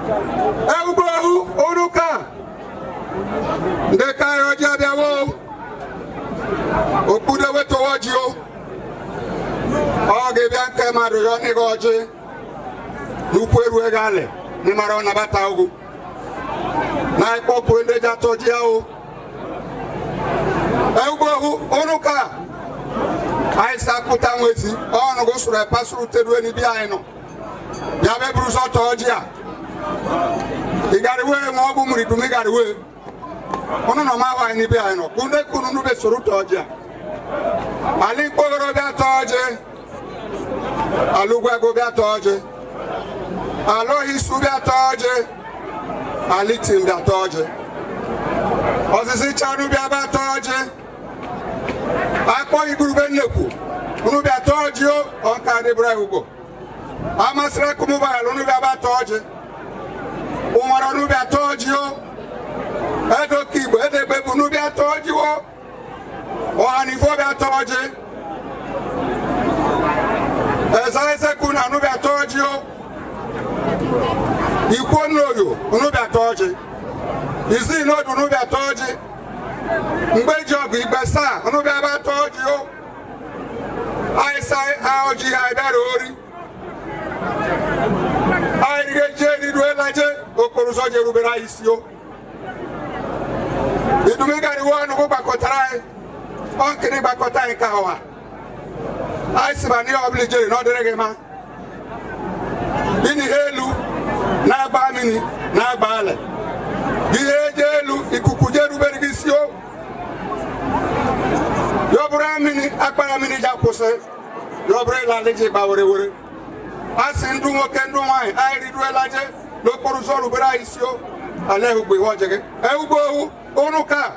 Ehugbo unu ka ndị ka anyị ọjị abịawo okpudewe tọwa ọjị o. Ọ ga-ebịa nke mmadụ yọ n'ịga ọjị n'ukwu eru ego alị n'ịmara ọ nabata ugwu na ịkpọpụ ndị ji atọ ji ahụ. Ehugbo unu ka anyị sapụta nwezi ọnụ gụsụrụ epasụrụ teru n'ibi anyị nọ ya be buru ụzọ tọọ ji a igariwe ma ọ bụ mụrụ igariwe unu nọ ma anyị n'ibi anyị nọ kunu kunu nube soro tọọ ji a ala ikpogoro bịa tọọ ji, ala ugwego bịa tọọ ji, ala ohisu bịa tọọ ji, ala itim bịa tọọ ji, ọzịzị chanu bịa bịa tọọ ji, akpọ igurube nnekwu unu bịa tọọ ji o ọka dịbụrụ ugbo amasịrị kụmụbala unu bịa bịa tọọ ji, ụmara unu bịa tọọ ji o, edoke igbo edegbe bụ unu bịa tọọ ji o, ọhanifo bịa tọọ ji, eza ezeku na unu bịa tọọ ji o, ikwu nnoyo unu bịa tọọ ji, izi n'odu unu bịa tọọ ji, mgbe ji ọgụ igbe saa unu bịa bịa tọọ ji o. Anyị sa ọjị ha bịara ori anyị rige ji eriruela je okporo ụzọ ji erubere anyị isi o. Idumigariwo ọnụgụ gbakọtara anyị ọ nkiri gbakọta anyị ka ụwa anyị si ma n'ihe ọbụla ijeri na ọ dịrị gị mma ịnị ihe elu na-agba mmiri na-agba ala ihe eje elu ikuku je rubere gị isi o, ya ọ bụrụ mmiri akpara mmiri ji akwụsị, ya ọ bụrụ ịla ji gba were were a sị ndụ nwoke ndụ nwaanyị anyị riruela je n'okporo ụzọ rubere anyị isi o. Ala ehugbo ihe ọjị gị ehugbo ohu unu ka